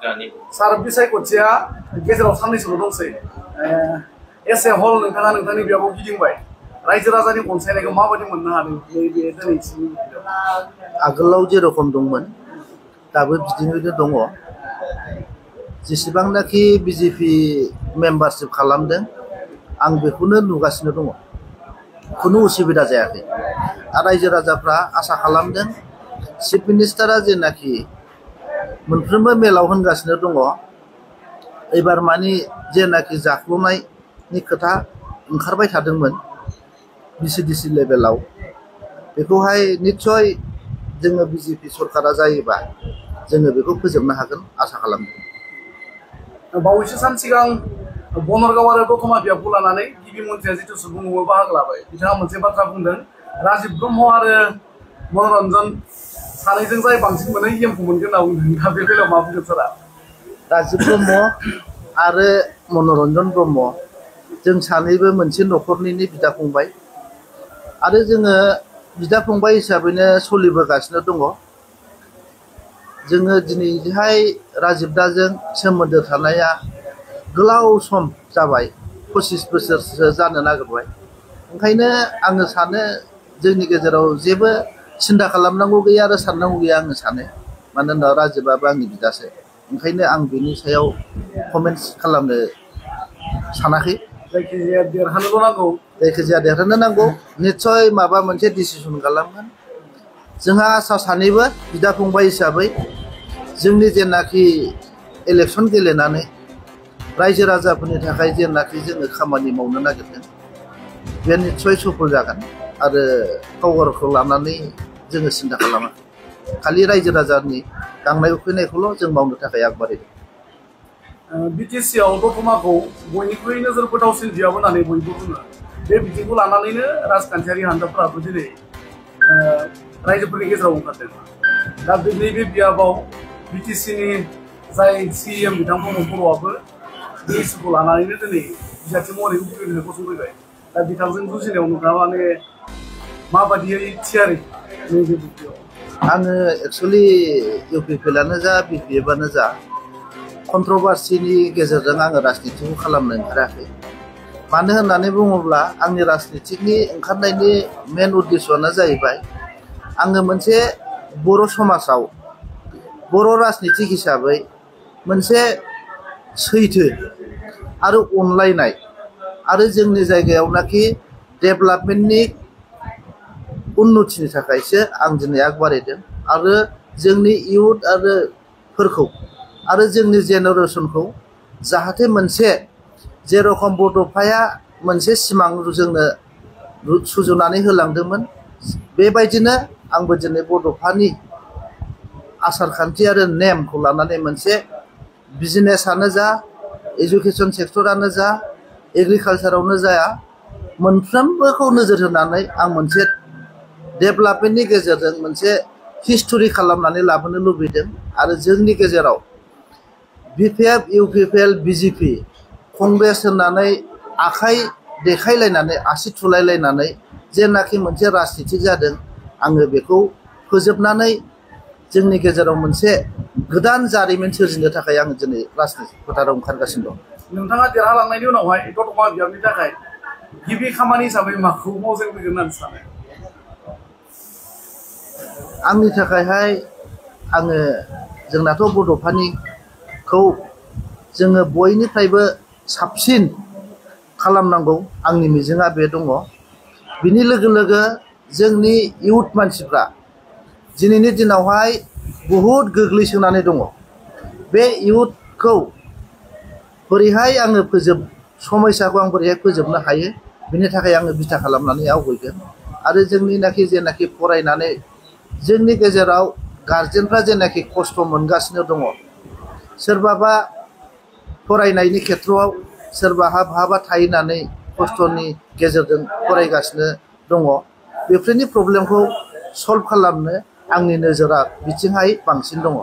सार बिसायख'थिया गेजेराव साननैसोल' दंसै एसे हल नोंथाङा नोंथांनि बेयाव गिदिंबाय रायजो राजानि अनसायनायखौ माबायदि मोननो हादों नैबे दिनैसिम आगोलाव जेरखम दंमोन दाबो बिदिनो दङ जेसेबांनाखि बिजेपि मेम्बारशिप खालामदों आं बेखौनो नुगासिनो दङ खुनु उसुबिदा जायाखै आरो रायजो राजाफ्रा आसा खालामदों चिफ मिनिस्टारा जेनाखि मोनफ्रोमबो मेलाव होनगासिनो दङ एबार मानि जेनाखि जाख्ल'नायनि खोथा ओंखारबाय थादोंमोन बिसिडिसि लेभेलाव बेखौहाय निस्सय जोङो बिजेपि सरकारा जायोबा जोङो बेखौ फोजोबनो हागोन आसा खालामदों बावैसो सान सिगां बनरगाव आरो दतमा बियाबखौ लानानै गिबि मन्थ्रिया जितु सुबुंआवबो बाहागो लाबाय बिथाङा मोनसे बाथ्रा बुंदों राजीब ब्रह्म आरो मनरन्जन सानैजों जाय बांसिन मोनो इएमखौ मोनगोन होनना बुंदों दा बे बेलायाव मा बुंदों सारा राजीब ब्रह्म आरो मनरन्जन ब्रह्म जों सानैबो मोनसे न'खरनिनो बिदा फंबाय आरो जोङो बिदा फंबाय हिसाबैनो सोलिबोगासिनो दङ जोङो दिनैहाय राजीब दाजों सोमोन्दो थानाया गोलाव सम जाबाय 25 बोसोरसो जानो नागिरबाय ओंखायनो आङो सानो जोंनि गेजेराव जेबो सिन्था खालामनांगौ गैया आरो साननांगौ गैया आङो सानो मानो होनबा राजीबाबो आंनि बिदासो ओंखायनो आं बिनि सायाव कमेन्ट्स खालामनो सानाखै जायखिजाया देरहानोल' नांगौ जायखिजाया देरहानो नांगौ निस्सय माबा मोनसे डिसिसन खालामगोन जोंहा आसा सानैबो बिदा फंबाय हिसाबै जोंनि जेनाखि इलेक्सन गेलेनानै रायजो राजाफोरनि थाखाय जेनाखि जोङो खामानि मावनो नागिरदों बे निस्सय सफल जागोन आरो पावारखौ लानानै जोङो सिन्था खालामाखै खालि रायजो राजानि गांनाय उखैनायखौल' जों मावनो थाखाय आगबारिदों बिटिसिआव दतमाखौ बयनिख्रुइ नोजोर गोथावसिन बियाब होननानै बयबो बुङो बे बिथिंखौ लानानैनो राजखान्थियारि हानजाफोराबो दिनै रायजोफोरनि गेजेराव ओंखारदों दा नैबे बियाबाव बिटिसिनि जाय सिएम बिथां प्रमद बर'आबो बे इस्युखौ लानानैनो दिनै बिजाथि महरै उकिल गसंफैबाय दा बिथांजों जुजिनायाव नोंथाङा माने माबादियै थियारि नैबे बुब्लियाव आङो एक्सुवेलि इउपिपिएलआनो जा बिपिएफआनो जा कन्ट्रभार्सिनि गेजेरजों आङो राजनितिखौ खालामनो ओंखाराखै मानो होननानै बुङोब्ला आंनि राजनितिनि ओंखारनायनि मेन उद्देश्यआनो जाहैबाय आङो मोनसे बर' समाजाव बर' राजनितिक हिसाबै मोनसे सैथो आरो अनलायनाय आरो जोंनि जायगायावनाखि डेभेलपमेन्टनि उन्नतिनि थाखायसो आं दिनै आगबारिदों आरो जोंनि इयुथ फोरखौ आरो जोंनि जेनेरेसनखौ जाहाथे मोनसे जेरखम बड'फाया मोनसे सिमां जोंनो सुजुनानै होलांदोंमोन बेबायदिनो आंबो दिनै बड'फानि आसार खान्थि आरो नेमखौ लानानै मोनसे बिजनेसआनो जा एजुकेसन सेक्टरानो जा एग्रिकालसारावनो जाया मोनफ्रोमबोखौ नोजोर होनानै आं मोनसे डेभेलपमेन्टनि गेजेरजों मोनसे हिस्टरि खालामनानै लाबोनो लुबैदों आरो जोंनि गेजेराव बिपिएफ इउपिपिएल बिजेपि कंग्रेस होननानै आखाइ देखायलायनानै आसि थुलायलायनानै जेनाखि मोनसे राजनितिक जादों आङो बेखौ फोजोबनानै जोंनि गेजेराव मोनसे गोदान जारिमिन सोरजिनो थाखाय आङो दिनै राजनितिक फोथाराव ओंखारगासिनो दं नोंथाङा देरहालांनायनि उनावहाय दतमा बियाबनि थाखाय गिबि खामानि हिसाबै माखौ मावजेनगोन होननानै सानो आंनि थाखायहाय आङो जोंनाथ' बड'फानिखौ जोङो बयनिफ्रायबो साबसिन खालामनांगौ आंनि मिजिङा बे दङ बिनि लोगो लोगो जोंनि इयुथ मानसिफ्रा दिनैनि दिनावहाय बहुद गोग्लैसोनानै दङ बे इयुथखौ बोरैहाय आङो समयसाखौ आं बोरैहाय फोजोबनो हायो बिनि थाखाय आङो बिथा खालामनानै आवगायगोन आरो जोंनिनाखि जेनाखि फरायनानै जोंनि गेजेराव गार्जेनफ्रा जेनाखि खस्थ' मोनगासिनो दङ सोरबाबा फरायनायनि खेथ्रआव सोरबा बहाबा थाहैनानै खस्थ'नि गेजेरजों फरायगासिनो दङ बेफोरनि प्रब्लेमखौ सल्भ खालामनो आंनि नोजोरा बिथिंहाय बांसिन दङ